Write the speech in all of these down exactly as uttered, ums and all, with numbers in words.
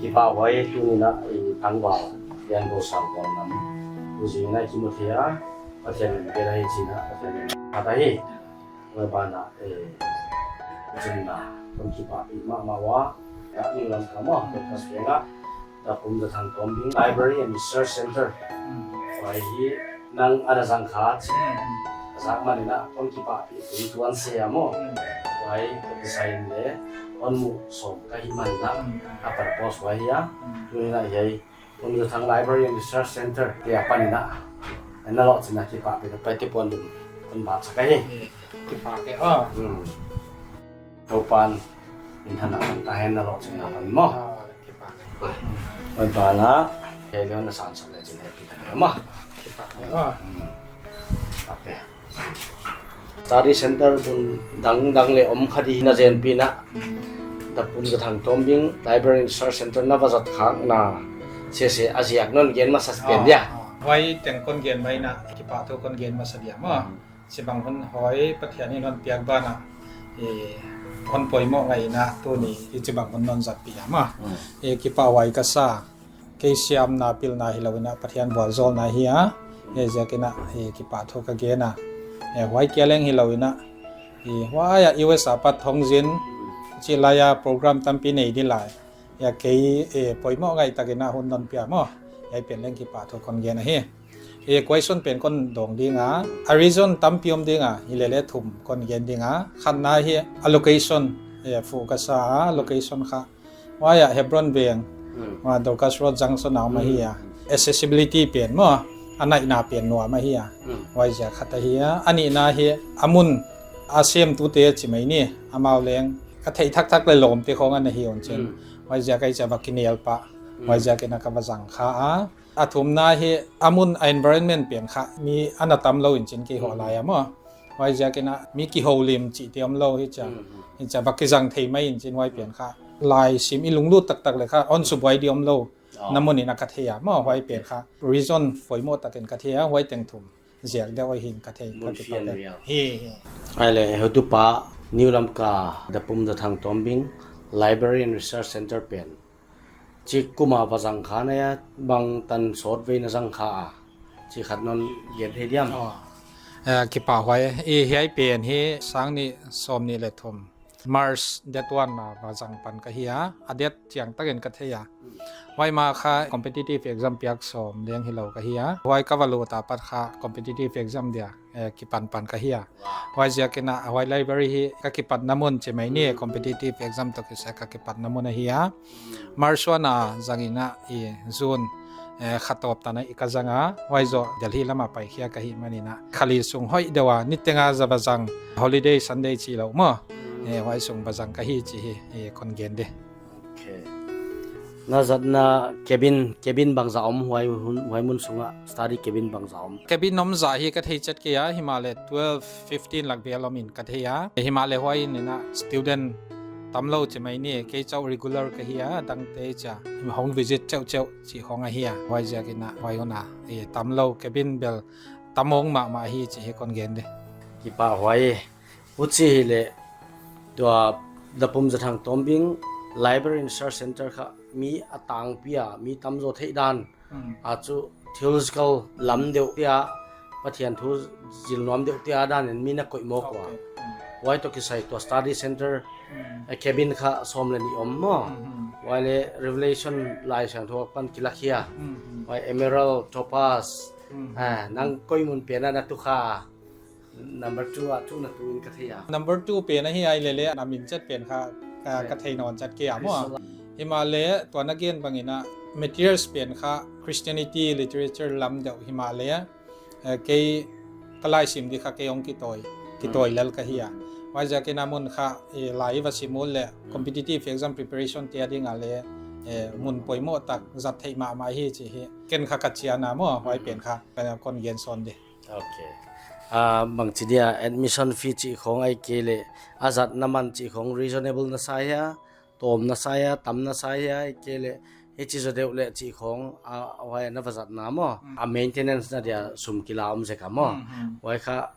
Kipahhuai, tuni in a, eh, tangval, Lianbosang Vualnam. Tuzing in a kimu thei a, Pathian in bel ahi chi in a, Pathian in phat ahi. Huai banah, eh, chin na, kon kipahpih mahmah ua, ya, New Lamka maw, Dorcas Veng a, Dapum Zathangtombing Library and Research Center. Hmm. Huai hi nang ana zang kha chi. Hmm. Zak man in a kon kipahpih tuan se a maw. Hmm. Huai toh kisai in leng kon muh sawm ka hih man in a. Hmm. A purpose huai hi a. Hmm. Tuni in a hiai Dapum Zathang Library and Research Center te apan in a, na lohchinna kipahpih ka pai te puan dun kon ba chak ahi. Eh, kipahkei, ah. Hmm. Toupa'n minthanna tang ta hen na lohchinna pan maw. Ah, kipahkei. Huai banah, hiai leng na sansak leh chin happy ta maw. Kipahkei, ah. Hmm. Okay. Study center bun dangdang leng om kha di na zenpih in a. Dapum Zathangtombing Library and Research Center na va zat khakna sese a ziak non gen masa pen dia. Ah, ah. Huai teng kon gen mai in a, kipahthu kon gen masa dia maw. Hmm. Chibang hun huai Pathian in hon piak banah, eh, hon poimoh ngai in a tuni hichibang hun non zatpih a maw. Hmm. Eh, kipahhuai ka sa. Kei siamna pilna hilou in a Pathian vualzawlna ahi a. Huaiziak in a, eh, kipahthu ka gen a. Eh, huai kia leng hilou in a, eh, huai a U S a pat hong zin, chih lai a program tampi nei di lai. Ya kei, eh, poimoh ngai tak in a hun non pia maw. Hiai pen leng kipahthu kon gen ahi. Eh, question pen kon dong ding a. A reason tampi om ding a, hilele thum kon gen ding a. Khatna hi a location, eh, focus a, location kha. Huai a Hebron Veng, hmm, huai Dorcas Road Junction a om ahi a. Hmm. Accessibility pen maw, a naihna pen nuam ahi a. Hmm. Huaiziak khat ahi a. A nihna hi a mun a semtute chi mai ni, amau leng ka theih thakthak leh lawmte khong ana hi un chin. Hmm. Huaiziak a hichia va kinel pah. Hmm. Huaiziak in a ka va zang kha a. A thumna hi a mun a environment pen kha mi ana tam lou in chin kei hoh lai a maw. Huaiziak in a mi kihoulim chihte om lou hichia. Hmm, hmm. Hichia va kizang thei mai in chin huai pen kha. Laisim i lunglut taktak leh kha, hon subuai di om lou. Oh. Na mun in a ka thei a maw, huai pen kha. Reason poimoh tak in ka thei a, huai teng thum ziak deuh ahi in ka thei, ka kipak deuh. Hi, hi. Ahihleh, heutupa New Lamka Dapum Zathangtombing Library and Research Center pen chik kum a va zang kha na hia, bangtan sawtvei na zang kha a, chih khat non gen thei diam? Oh. Eh, kipahhuai. I hiai pen hi sang nih sawmnih leh thum, March date one a va zang pan ka hi a, a date chiang tak in ka thei a. Hmm. Huai ma kha competitive exam piak sawm leng hilou ka hi a. Huai ka va lut a pat kha competitive exam dia, eh, kipan pan ka hi a. Wow. Huaiziak in a, huai library hi ka kipatna mun chi mai ni, hmm, competitive exam toh kisai ka kipatna mun ahi a. Hmm. March one a zang in a, i June, eh, kha tawp tan a i ka zang a. Huai zoh Delhi lam a paikhia ka hih man in a, kha li sung hoih deuh a, niteng a za va zang, holiday Sunday chih lou maw. Hmm. Eh, huai sung va zang ka hi chih hi, eh, kon gen di. Okay. Na zatna cabin, cabin bangzah om huai hun, huai mun sung a, study cabin bangzah om? Cabin om zah hi ka thei chet kei a, himahleh twelve, fifteen lak vel om in ka thei a. Himahleh huai in a student tam lou chi mai ni, kei chauh regular ka hi a, dangte chia hong visit cheuhcheuh chih khong ahi a. Huaiziak in a, huai hun a, eh, tam lou, cabin bel tam om mahmah hi chih hi kon gen di. Kipahhuai. Huchi hileh, tua Dapum Zathangtombing Library and Research Center kha mi a tangpi a, mi tamzaw theih dan. Hmm. A chu theological lam deuh te a, Pathian thu zil nuam deuh te a dan in mi na koih mawk ua. Okay. Hmm. Huai toh kisai tua study center, hmm, a cabin kha sawm leh nih om maw. Hmm, hmm. Huai leh Revelation Laisiangthou apan kilakhia. Hmm, hmm. Huai emerald, topaz. Hmm. Ah, nang koi mun pen a na tu kha? Number two a tu na tu in ka thei a. Number two pen ahi a, ahihleh a min chet pen kha ka, ka thei nawn chet kei a maw. Himahleh tua na gen bang in a materials pen kha Christianity literature lam deuh himahleh, eh, kei ka laisim di kha kei hong kitawi, kitawi lel ka hi a. Huaiziak in a mun kha, eh, lai va sim uleh, hmm, competitive exam preparation te a ding a leh, eh, mun poimoh tak zat theih mahmah hi chih hi. Ken kha ka chian a maw, huai pen kha, ka kon gen sawn di. Okay. Ah, bangchi dia admission fee chih khong ahihkeileh, a zatna man chih khong reasonable na sa hia, tawm na sa hia, tam na sa hia, ahihkeileh, hichi zaw deuh leh chih khong, ah, huai na va zatna maw. Mm. A maintenance na dia sum kila om zek a maw. Mm, mm. Huai kha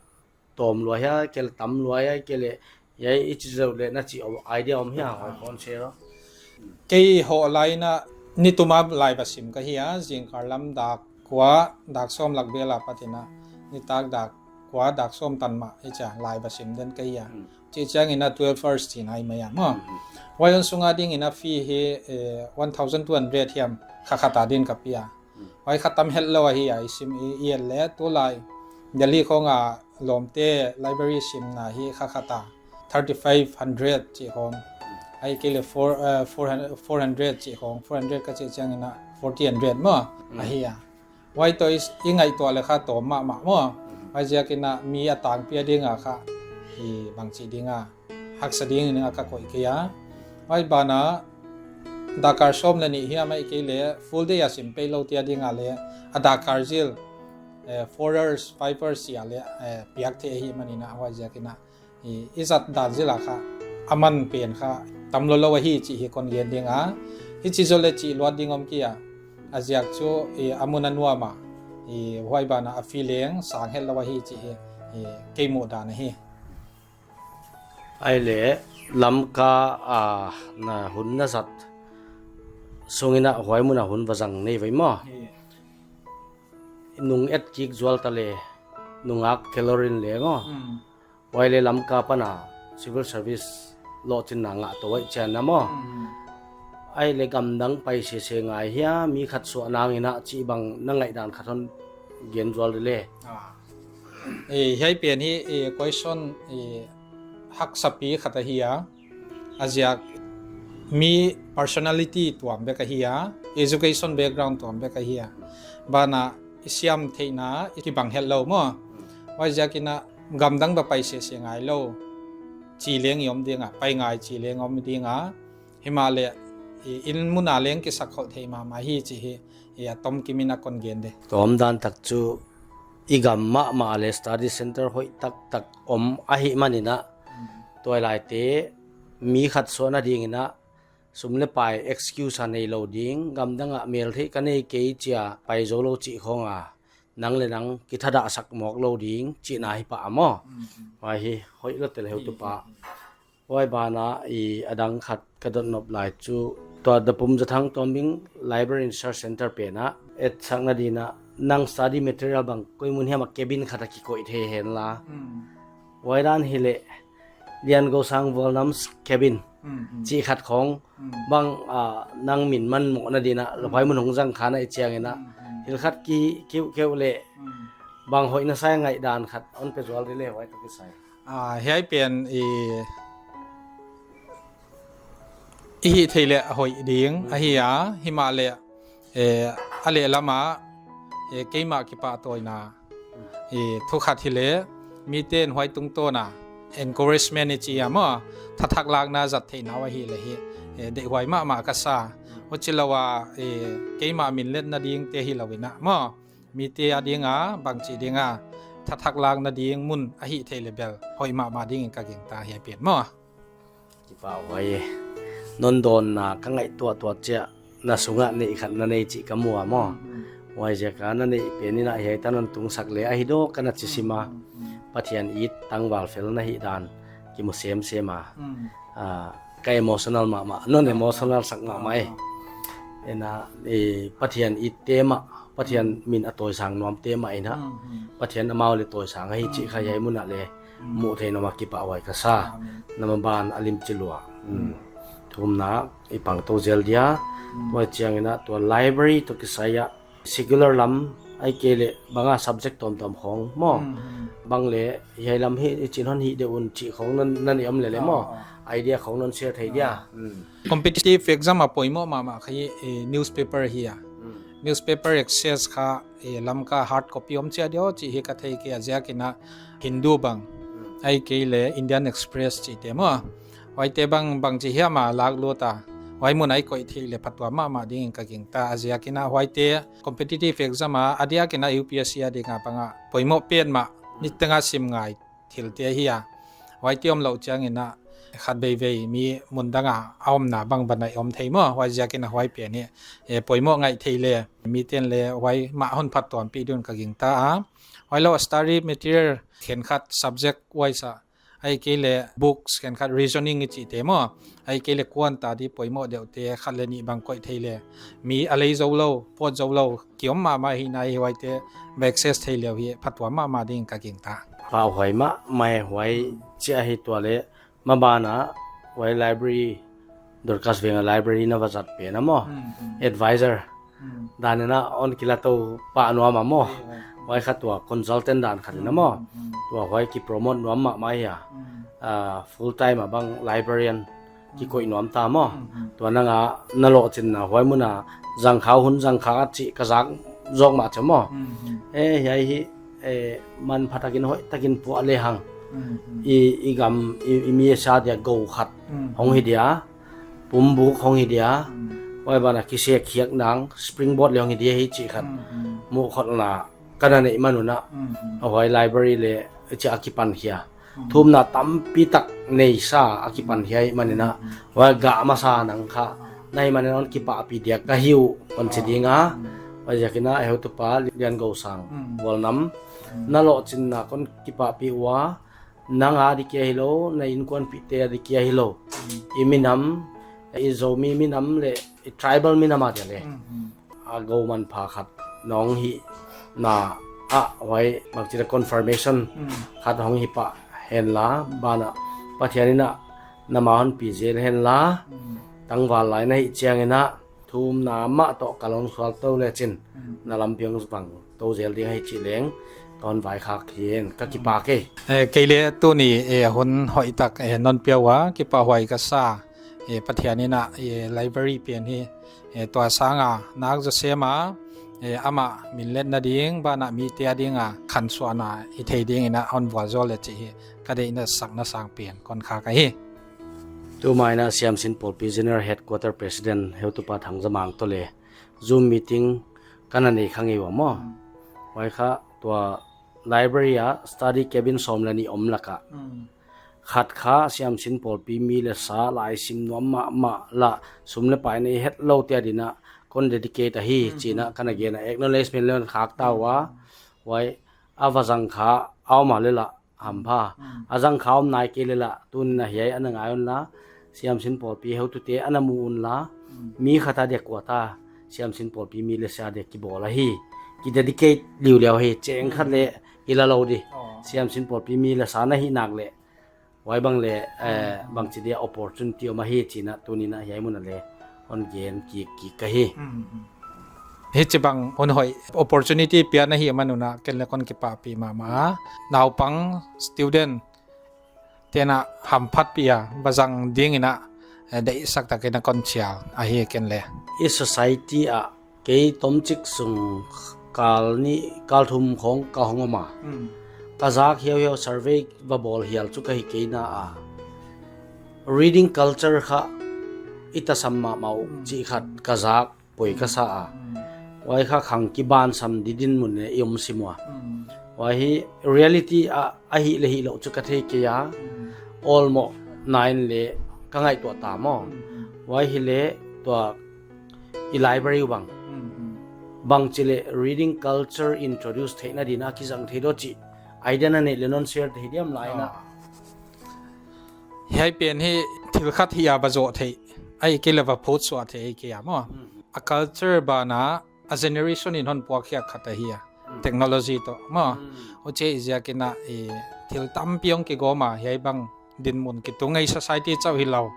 tawm lua hia, ahihkeileh tam lua hia, ahihkeileh, hiai hichi zaw deuh leh na chih idea om hia, huai kon share lou. Kei hoh lai in a, nitum a lai va sim ka hi a, zingkal lam dak kua, dak sawm lak vel a pat in a, nitak dak kua, dak sawm tan mah, i chia lai va sim den ka hi a. Hmm. Chih chiang in a twelve hours chihna ahi mai a maw. Hmm. Huai hun sung a ding in a fee hi, eh, one thousand two hundred hiam kha khat a din ka pia. Hmm. Huai kha tam het lou ahi a, i sim i, i et leh tulai Delhi khong a lawmte library simna hi kha khat a thirty-five hundred chih khong. Ahihkeileh four, eh, four hundred, four hundred chih khong, four hundred ka chih chiang in a forty hundred maw. Hmm. Ahi a. Huai toh i, i ngaihtuah leh kha tawm mahmah maw. Hmm. Huaiziak in a mi a tangpi a ding a kha, i bangchi ding a, haksa ding in a ka koih kei a. Huai ban ah dak kal sawm leh nih hiam ahihkeileh full day a sim peih loute a ding a leh, a dak kal zil, eh, four hours, five hours chih a leh, eh, piak theih ahihman in a, huaiziak in a, i, i zat dan zil a kha, a man pen kha tam lou lou ahi chih hi kon gen ding a. Hichi zoh leh chih luat ding om kei a. A ziak chu, i, a mun a nuam a, i, huai ban ah a fee leng sang het lou ahi chih hi, i, kei muh dan ahi. Ahihleh Lamka a na hun na zat sung in a huai mun a hun va zang nei ve maw. Hi. Nung et kik zual ta leh, nungak ke lou rin leng aw. Hmm. Huai leh Lamka pan a civil service lohchinna ngah tou ahih chiang in a maw. Hmm. Ahihleh gamdang pai sese ngai hia, mi khat suah nang in a chih bang na ngaihdan khat hon gen zual di leh. Ah. Eh, hiai pen hi, eh, question, eh, haksa pi khat ahi a. A ziak mi personality tuam bek ahi a, education background tuam bek ahi a. Ban ah i siam theihna i kibang het lou maw. Huaiziak in a gamdang va pai sese ngai lou chih leng i om ding a, pai ngai chih leng om ding a. Himahleh, i, inn mun a leng kisak khol thei mahmah hi chih hi, i, a tom kim in a kon gen di. Tawm dan tak chu i gam mahmah leh study center hoih taktak om ahihman in a. Hmm. Tuailaite mi khat suahna ding in a sum leh pai excuse a nei lou ding, gamdang ah mel theih ka nei kei chia pai zou lou chih khong a, nang leh nang kithadah sak mawk lou ding chihna hi pah maw. Hmm, hmm. Huai hi hoih lou tel heu tu pah. Hi, hi, hi. Huai ban ah i a dang khat ka dot nop lai chu tua Dapum Zathang Tombing Library and Research Center pen ah etsakna ding in a nang study material bang koi mun hiam a cabin khat a kikoih thei hen la. Hmm. Huai dan hileh Liangosang Vualnam's cabin. Hmm, hmm. Chih khat khong. Hmm. Bang, ah, nang min man mohna ding in a, hmm, huai mun hong zang kha na i chiang in a. Hmm, hmm. Thil khat ki, kiu, kiu leh. Hmm. Bang hoih na sa ngaihdan khat hon pe zual di leh huai toh kisai. Ah, hiai pen i, i hih theih leh hoih ding, hmm, ahi a, himahleh, eh, a lehlam ah, eh, keimah kipahtawina, eh, thu khat hileh, miten huai tungtawn a encouragement i chi a maw, thathak lakna zat theihna uh ahihleh hi, eh, deihhuai mahmah ka sa. Huchi lou a, eh, keimah min letna dingte hilou in a maw, mite a ding a, bangchi ding a, thathak lakna ding mun a hih theih leh bel hoih mahmah ding in ka gingta hiai pen maw. Kipahhuai e. Non dawnna ka ngaihtuah tuah chiah na sung ah neih khat na nei chih ka mu a maw. Hmm, hmm. Huaiziak a na neih pen in a hiai tan hon tungsak leh ahi dawk ka na chi sim a. Hmm, hmm, hmm. Pathian it tangval fel na hih dan kimu semsem a. Hmm. Ah, ka emotional mahmah, non emotional sak mahmah e. Ah. Ena, eh, Pathian itte mah, Pathian min a tawisang nuamte mah in a. Hmm, hmm. Pathian amau leh tawisang ahi chih kha hiai mun ah leh, hmm, muh theih nuam a kipahhuai ka sa. Amen. Na maban a lim chi lua. Hmm. Hmm. Thumna, i pang tou zel dia. Hmm. Huai chiang in a tua library toh kisai a secular lam ahihkeileh bang a subject tuamtuam khong maw. Hmm, hmm. Bang leh hiai lam hi i chin hon hih deuh un chih khong na, na neih om leh leh maw. Ah, ah. Idea khong non share thei dia. Ah. Hmm. Competitive exam a poimoh mahmah kha hi, eh, newspaper hi a. Hmm. Newspaper access kha, eh, Lamka hard copy om chiat di aw chih hi ka thei kei a, ziak in a Hindu bang. Hmm. Ahihkeileh Indian Express chihte maw. Huaite bang, bangchi hiam a lak lut a, huai mun a i koih theih leh phatuam mahmah ding in ka gingta a, ziak in a huaite competitive exam a, a diak in a U P S C a ding a bang a poimoh petmah, niteng a sim ngai thilte ahi a. Huaite omlouh chiang in a khatveivei mi mun dang a a omna bang banah i om thei maw, huaiziak in a huai pen hi, eh, poimoh ngaih theih leh, miten leh huai mah hon phatuampih ding in ka gingta a. Huailou a study material khenkhat subject wise a ahihkeileh books khenkhat reasoning i chihte maw, ahihkeileh kuan ta di poimoh deuhte khat leh nih bang koih thei leh mi a lei zou lou, pawt zou lou ki om mahmah hi nai, huaite va access thei leu hi phatuam mahmah ding ka gingta. Pahhuai mahmah e, huai chia hi tua leh maban a huai library, Dorcas Veng a library na va zat pen a maw, advisor dan in a hon kila tou pah nuam a maw. Huai kha tua consultant dan khat in a maw, tua huai ki promote nuam mahmah hi a. Ah, full time a bang librarian ki koih nuam ta maw. Tua nang a na lohchinna huai mun a zangkhau hun zangkhau a chih ka zak zawk mah chu maw. Eh, hiai hi, eh, manpha takin hoih takin puah lehang i, i gam, i, i mi sa dia gou khat hong hi dia, pumbuk hong hi dia, huai ban a kisek khiak nang springboard leh hong hi dia hi chih khat muhkholhna ka na neih man un a, a huai library leh chia a kipan khia. Thumna tampi tak nei sa a kipan khia hi man in a, huai gah masa nang kha na hih man in a hon kipahpih dia ka hi uh hon chi ding a. Huaiziakin a heutupa Liangosang Vualnam, na lohchinna kon kipahpih ua, nang a di kia hilou, na inkuanpihte a di kia hilou, i minam, i Zomi minam leh i tribal minam a dia leh a gou manpha khat nong hihna a huai bangchi leh confirmation khat hong hi pah henla, ban a Pathian in a na ma hon pi zel henla, tangval lai na hih chiangin a thumna mah toh ka hon sual tou lechin na lampi hong vang tou zel ding ahi chih leng ka hon vaikhak hi, ka kipak e. Eh, kei leh tuni, eh, hun hoihtak, eh, non pia ua kipahhuai ka sa. Eh, Pathian in a, eh, library pen hi, eh, tua sang a nak zaw sem a, eh, amah min letna ding, ban a mite a ding a khansuahna i thei ding in a hon vualzawl leh chih hi ka deihna sakna sang pen kon khak ahi. Tuma in a Siamsin Pawlpi General Headquarter President heutupa Thangzamang toh leh Zoom meeting ka na nei kha ngei ua maw. Huai kha tua library a study cabin sawm leh nih om lak a khat kha Siamsin Pawlpi mi leh sa laisim nuam mahmah lah sum leh pai nei hetloute a din a kon dedicate ahi chi in a ka na gen a, acknowledgement leng khak ta ua. Huai a va zang kha a om a leh lah hampha. A zang kha om nai kei leh lah tuni in a hiai a na ngai unla, Siamsin Pawlpi heutute a na mu unla, mi khat a dia kuan ta, Siamsin Pawlpi mi leh sa dia kibawl ahi, ki dedicate liuliau hi, cheng khat leh i la lou di. Siamsin Pawlpi mi leh sa na hih nak leh huai bang leh, eh, bangchi dia opportunity om ahi chi in a tuni in a hiai mun a leh hon gen kik kik ka hi. Hichibang hun hoih opportunity piak na hih man un a ken leng kon kipahpih mahmah. Naupang student te'n a hamphatpih a va zang ding in a, eh, deihsak takin a kon chial ahi ken leh. I society a kei tomchik sung kal nih kal thum khong ka hong om a, ka zak hiauhiau survey va bawl hial chu ka hi kei na a. Reading culture kha i tasam mahmah uh chih khat ka zak poi ka sa a. Huai kha khang kibansam di dinmun in i om sim ua. Huai hi reality a, a hih leh hih louh chu ka thei kei a. Awlmoh nain leh ka ngaihtuah ta maw. Huai hi leh tua i library uh bang, bangchi leh reading culture introduce theihna din a kizang thei diam chih idea na neih leh non share thei diam lai na. Hiai pen hi thil khat hi a va zoh theih, ahihkeileh va phutsuah theih ahi kei a maw. A culture ban a a generation in hon puak khiak khat ahi a. Technology toh maw. Huchi ziakin a i thil tampi hong kigawm a, hiai bang dinmun kitung ei society chauh hilou.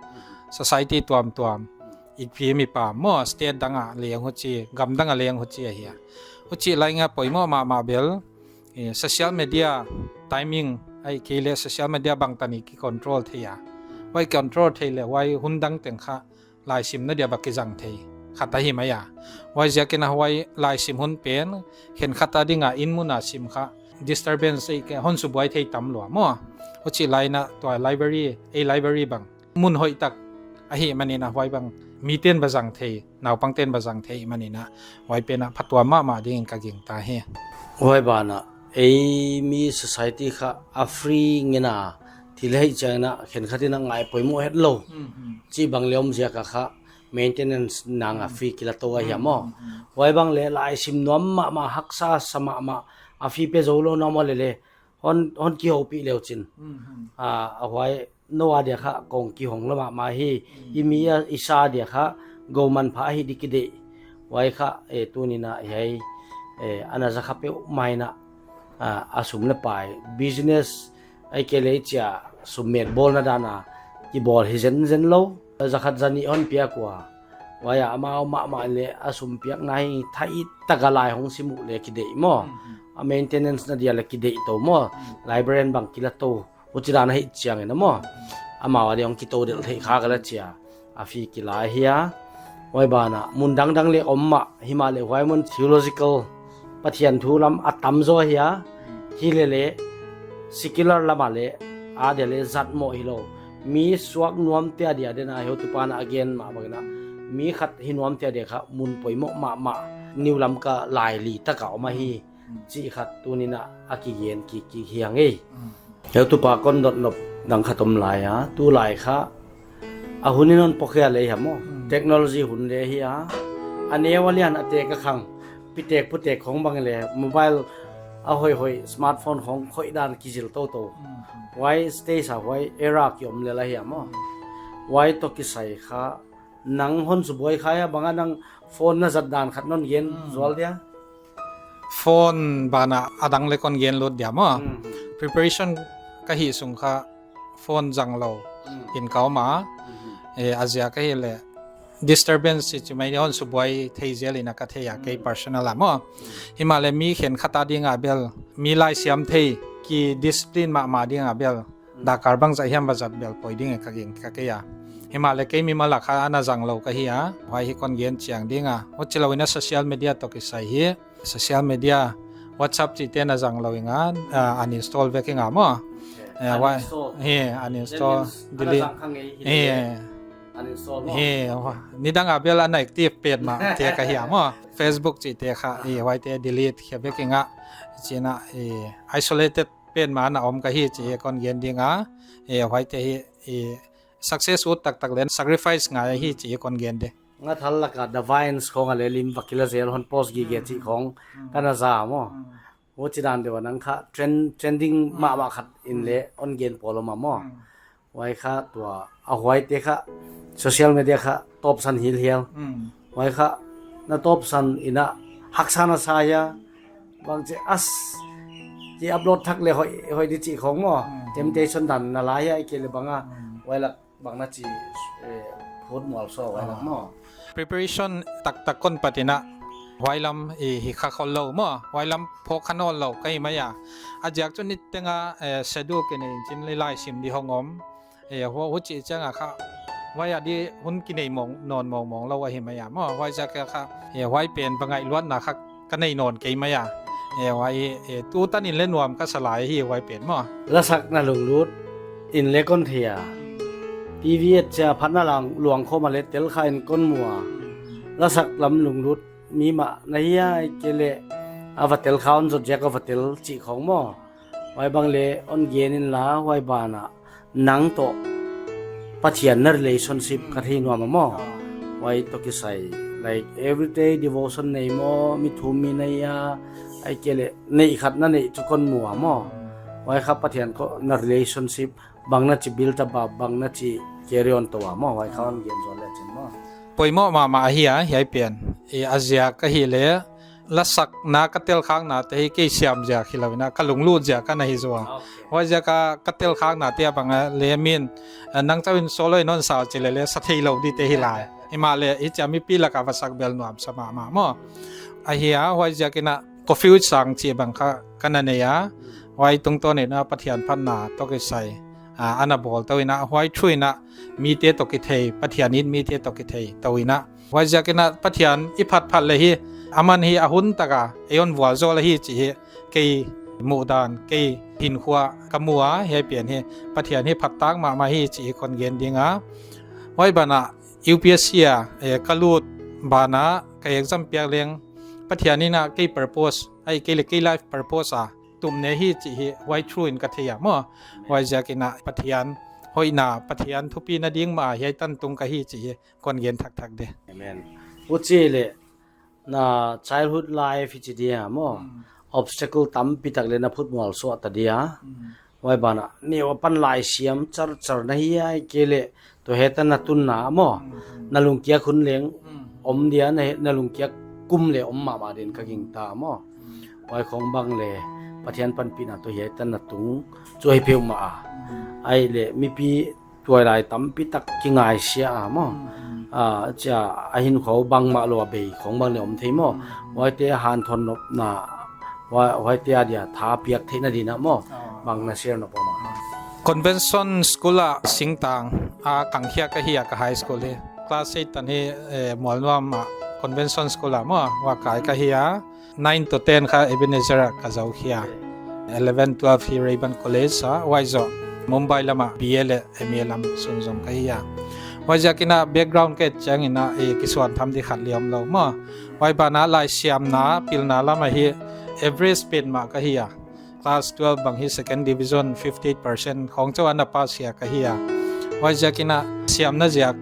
Society tuamtuam, i pi mi pa maw, state dang a leng huchi, gam dang a leng huchi ahi a. Huchi lai in a poimoh mahmah bel, eh, social media timing, ahihkeileh social media bangtan i kicontrol thei a. Huai control thei leh huai hun dang teng kha laisimna dia va kizang thei khat ahi mai a. Huaiziakin a huai laisim hun pen khenkhat a ding a inn mun a sim kha disturbance ei ke hon subuai thei tam lua maw. Huchi lai in a tua library, ei library bang mun hoihtak ahih manin a huai bang mite'n va zang thei, naupangte'n va zang thei manin a huai pen a phatuam mahmah ding in ka gingta hi. Huai ban a ei mi society kha a free ngen a, thil hih chiang in a khenkhat in a ngai poimoh hetlou chih bang leh om ziak a kha maintenance nang a fee kila tou ahi a maw. Huai bang leh laisim nuam mahmah, haksa sa mahmah, a fee pe zou lou na maw leh leh hon, hon kihoupih leu chin. Hmm, hmm. Ah, a huai nou a dia kha kong kihong lou mahmah hi. Hmm. I mi a i sa dia kha gou manpha hi di kideih. Huai kha, eh, tuni'n a hiai, eh, ana za kha peuhmah in a, ah, a sum leh pai business ahihkeileh chia sum met bawlna dan a kibawl hi zenzen lou. Za khat za nih hon piak ua. Huai a amau mahmah leh a sum piakna hi thei tak a lai hong sim uh leh kideih maw. Hmm, hmm. A maintenance na dia leh kideih tou maw. Hmm. Librarian bang kila tou. Huchi dan ahih chiangin a maw. Hmm. Amau a dia hong kitou delh theih kha ka la chia. A fee kila hi a. Huai banah mun dangdang leh om mah, himahleh huai mun theological Pathian thu lam a tam zaw hi a. Hmm. Hileleh secular lam a leh a dia leh zat maw hilou. Mi suak nuamte a dia ding a heutupa'n a gen mah bangin a, mi khat hi nuamte a dia kha mun poimoh mahmah, New Lamka laili tak a om ahi. Hmm. Chih khat tuni'n a kigen kik kik hi a ngei. Hmm. Heutupa kon dot nop dang khat om lai a, tulai kha a hun in hon pawkhia leh hi a maw. Hmm. Technology hun leh hi a. A neu a lian a tek a khang, pitek putek khong bang leh mobile a hoihhoih smartphone khong khoih dan kizil toutou. Hmm. Huai stage a huai era ki om lel ahi a maw. Huai toh kisai kha nang hon subuai kha a bang a nang phone na zat dan khat non gen Hmm. zual dia. Phone banah a dang leh kon gen lut dia maw. Hmm. Preparation ka hih sung kha phone zang lou Hmm. in ka om a. Hmm. Eh, a ziak ahihleh disturbance chi mai hon subuai thei zel in a ka thei a kei Hmm. personal a maw. Hmm. Himahleh mi khenkhat a ding a bel, mi laisiam thei ki discipline mahmah ding a bel. Hmm. Dakar bangzah hiam va zat bel poi ding e ka gingta kei a. Himahleh kei mimal a kha ana zang lou ka hi a. Huai hi kon gen chian ding a. Huchilou in a social media toh kisai hi. Social media, WhatsApp chihte na zang lou ing a, ah, uninstall vek ing a maw. Okay. Eh, huai, Uninstall. hi, uninstall, That means, ana delete. zang kha ngei hi Hi. leh uninstall maw. Hi, huai. Nidang a bel ana active petmah te ka hi a maw. Facebook chihte kha, hi, huaite delete khe vek ing a. Chihna, hi, isolated petmah ana om ka hi chih kon gen ding a. Hi, huaite hi, hi, success ut taktak leh sacrifice ngai hi chih kon gen de. Nga thal laka The Vines khong a leh lim va kila zel hon post gige chih khong Hmm. ka na za maw. Hmm. Huchi dan deuh a nang kha trend, trending Hmm. mahmah khat in leh hon gen pawl om a maw. Hmm. Huai kha tua a huaite kha social media kha tawpsan hilhial. Hmm. Huai kha na tawpsan in a haksa na sa hia. Bangchi as ki upload thak leh hoih, hoih di chih khong maw. Hmm. Temptation dan na la hia ahihkeileh bang a. Hmm. Huai lak bang na chi, eh, phut mual so huai lak Ah. maw. Preparation taktak kon pat in a. Huai lam i hi kha khol lou maw. Huai lam phawk kha nawn lou ka hi mai a. A ziak chu niteng a, eh, schedule kinei in chin leh laisim di hong om. Eh, hu, huchi chiang a kha. Huai a di hun kinei mong, nawn mongmong lou ahi mai a maw. Huai ziak a kha. Eh, huai pen va ngaihluatna kha ka nei nawn kei mai a. Eh, huai, eh, tu tan in leh nuam ka sa lai hi huai pen maw. Lasakna lunglut in leh kon thei a. T V et chia phatna lang luang khawm a leh tel kha in kon mu a. Lasak lam lunglut mi mah na hia ahihkeileh a va tel kha hon zot ziak a va tel chih khong maw. Huai bang leh hon gen in la huai banah nang toh Pathian na relationship ka thei nuam a maw. Ah. Huai toh kisai, like, everyday devotion nei maw, mi thum mi nei a, ahihkeileh neih khat na neih chu kon mu a maw. Hmm. Huai kha Pathian toh na relationship bang na chi build up a, bang na chi carry on tou a maw, huai kha hon gen zual leh chin maw. Poimoh mahmah ahi a, hiai pen. I a ziak ahihleh, lasakna ka tel khakna te hi kei siam ziak hilou in a, ka lunglut ziak a na hi zaw. Okay. Huai ziak a ka tel khakna te a bang a leh min, eh, nang chauh in solo in hon sa chi leh leh sa thei lou di te hi lai. Himahleh, hichia mipi lak a va sak bel nuam sa mahmah maw. Ahi a, huai ziak in a, Coffee with Sang chih bang kha ka na nei a. Huai tungtawn in a Pathian phatna toh kisai. Ah, ana bawl tou in a, huai through in a, mite toh kithei, Pathian in mite toh kithei tou in a. Huai ziak in a Pathian i phat phat leh hi, aman hi a hun tak a, ei hon vualzawl ahi chih hi, kei muhdan, kei hinkhua ka mu a, hiai pen hi, Pathian hi phattak mahmah hi chih hi kon gen ding a. Huai banah, U P S C a, eh, ka lut banah, ka exam piak leng, Pathian in a kei purpose, ahihkeileh kei life purpose a, tum nei hi chih hi, huai through in ka thei a maw. Huai ziak in a Pathian, hoihna, Pathian thupina ding mah, hiai tan tung ka hi chih hi, kon gen thakthak di. Amen. Huchi leh, na childhood life hi chi dia maw. Hmm. obstacle tampi tak leh na phut mual suah ta dia. Huai banah, neu apan laisiam char char na hi ai ke leh, tua hiai tan na tunna maw. Na lungkiak hun leng, om dia na, na lungkiak kum leh om mahmah din ka gingta maw. Huai khong bang leh, Pathian panpihna tua hiai tan na tung, chu hi peuhmah a. Ai leh, mipi tuailai tampi tak kingaisia a maw. Ah, chia a hinkhua bangmah lou a bei khong bang leh om thei maw. Huaite hanthon nopna, huai, huaite adia tha piak theihna dingin maw. Bang na share nop maw. Convention School a singtang a kangkhia ka hi a ka high school hi. Class eight tan hi, eh, Mualnuam a Convention School a maw, huai kai ka hi a. Nine to ten kha Ebenezer ah ka zou khia. Eleven, twelve hi Rayburn College ah, huai zoh Mumbai lam ah B A leh M A lam sunzom ka hi a. Huaiziakin a background ka et chiangin a, eh, kisuan tham di khat leng om lou maw. Huai banah laisiamna, pilna lam ah hi average pen mah ka hi a. Class twelve bang hi second division fifty-eight percent khong chauh ana pass khia ka hi a. Huaiziakin a siamna ziak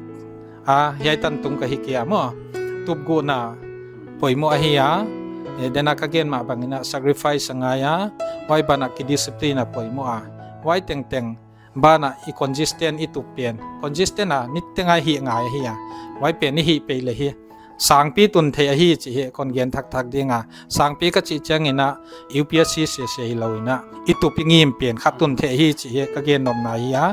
a hiai tan tung ka hi kei a maw. Tupguhna poimoh ahi a. Eh, tua ka gen mah bangin a sacrifice a ngai a. Huai banah kidiscipline a poimoh a. Huai tengteng banah i consistent i tup pen. Consistent a niteng a hih ngai ahi a. Huai pen i hih pei leh hi. Sangpi tun theih ahi chih hi kon gen thakthak ding a. Sangpi ka chih chiangin a U P S C sese hilou in a. I tup i ngim pen kha tun theih ahi chih hi ka gen nopna hi a.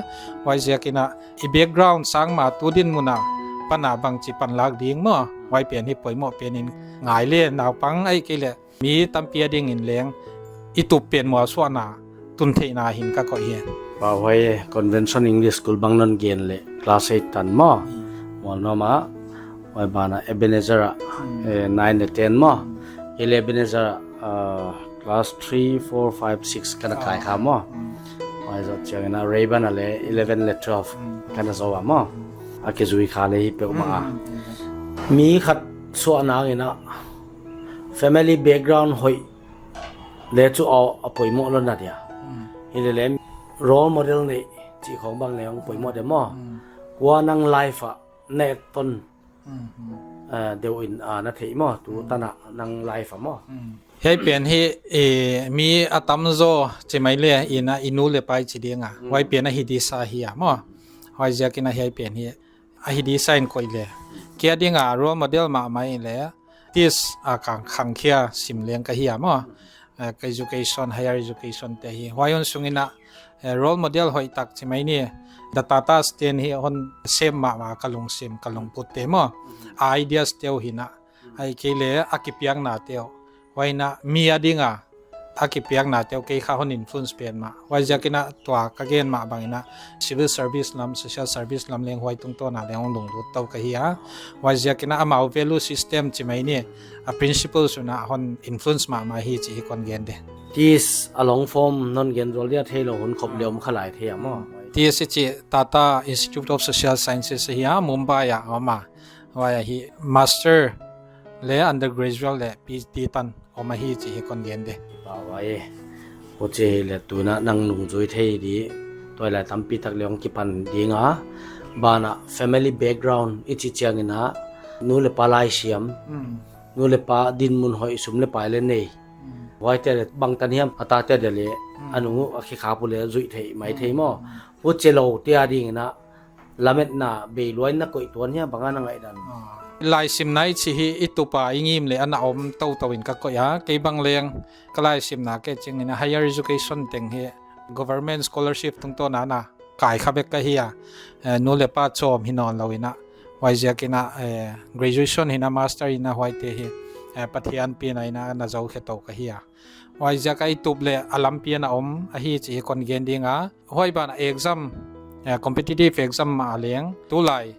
Huaiziakin a i background sang mah tu dinmun apan a bangchi panlak ding maw. Huai pen hi poimoh pen in ngai leh naupang ahihkeileh mi tampi adingin leng i tup pen mualsuahna tun theihna hi'n ka koih hi. Pa huai Convention English School bang non gen leh class eight tan maw. Mualnuam ah, huai banah Ebenezer ah, eh, nine leh ten maw. Hileh Ebenezer ah, ah, class three, four, five, six kana kai kha maw. Huai zoh chiangin a Rayburn ah leh eleven leh twelve kana zou a maw. A kizui kha leh hi peuhmah a. Mi khat suahna ngen a family background hoih leh chu a, a poimoh lou na dia. Hileleng role model neih chih khong bang leng poimoh de maw. Kua nang life ah na etton, eh, deuh in a na theih maw, tu tan a nang life ah maw. Hiai pen hi, eh, mi a tamzaw chi mai leh in a i nu leh pa i chi ding a. Huai pen a hi disa hi a maw. Huaiziakin a hiai pen hi a hi disa in koih leh. Kei ading a role model mahmah in leh. Tis a kang khangkhia sim leng ka hi a maw. Eh, ka education, higher education te hi. Huai hun sungin a, eh, role model hoihtak chi mai ni. The Tatas ten hi hon sem mahmah ka lungsim, ka lungput te maw. A ideas te uh hi in a. Ahihkeileh a kipiakna te uh. Huai in a mi ading a a kipiakna te uh kei kha hon influence pen mah. Huaiziakin a tua ka gen mah bangin a civil service lam, social service lam leng huai tungtawn a leng hong lunglut tou ka hi a. Huaiziakin a amau value system chi mai ni, a principles un a hon influence mahmah hi chih hi kon gen de. Tis a long form non gen zual dia theilou hun khop leh om kha lai thei a maw. Tis i chih Tata Institute of Social Sciences hi a, Mumbai ah om a. Huai ah hi master leh undergraduate leh P H D tan om ahi chih hi kon gen de. Pa huai. Huchi hileh tu in a nang nungzui thei di. Tuailai tampi tak leng kipan ding a. Banah family background i chih chiangin a nu leh pa laisiam. Nu leh pa dinmun hoih, sum leh pai leh nei. Huaite leh bangtan hiam a tate dia leh a nu a khekha pu leh zuih thei mai thei maw. Huchi lou te adingin a lametna bei luai na koih tuan hia, bang a na ngaihdan. Laisimna i chih hi i tup a i ngim leh ana om toutou in ka koih a. Kei bang leng ka laisimna ka et chiangin a higher education teng hi government scholarship tungtawn a na kai kha bek ka hi a. Eh, nu leh pa chawm hi nawnlou in a. Huaiziakin a, eh, graduation hi in a master hi in a huaite hi, eh, Pathian pina in a na zou khe tou ka hi a. Huaiziak a i tup leh a lampi ana om ahi chih hi kon gen ding a. Huai banah exam, eh, competitive exam mah a leng tulai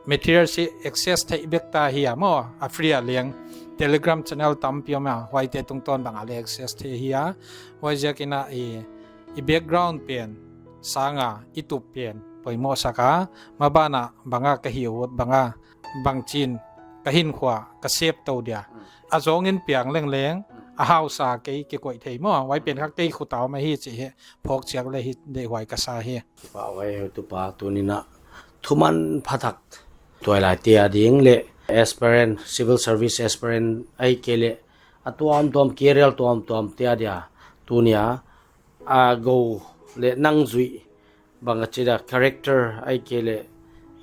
materials hi access theih bek ta hi a maw, a free a leng. Telegram channel tampi om a, huaite tungtawn bang a leng access theih hi a. Huaiziakin a i, i background pen sang a, i tup pen poimoh sak a, maban a bang a ka hi ut, bang a bangchin ka hinkhua ka sep tou dia. A zawng in piang lengleng, a hausa kei kikoih thei maw, huai pen kha kei khut a om ahi chih hi phawk chiat leh hi deihhuai ka sa hi. Pa huai, tu pa tuni'n a thuman phatak tuailai te ading leh aspirant, civil service aspirant ahihkeileh a tuamtuam, career tuamtuam te adia, tuni a, a gou leh nang zuih bang a chih dia character ahihkeileh,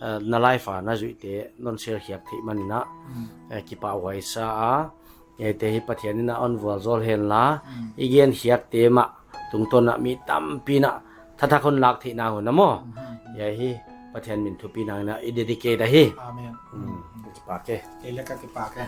eh, na life a na zuihte non share khiak theih manin a, eh, kipahhuai sa a, hiaite hi Pathian in a hon vualzawl hen la, i gen khiakte mah tungtawn a mi tampi in a thathak hon lak theihna hun a maw. Hiai hi Pathian min thupina in a i dedicate ahi. Amen. Kipak e. Kei leng ka kipak e.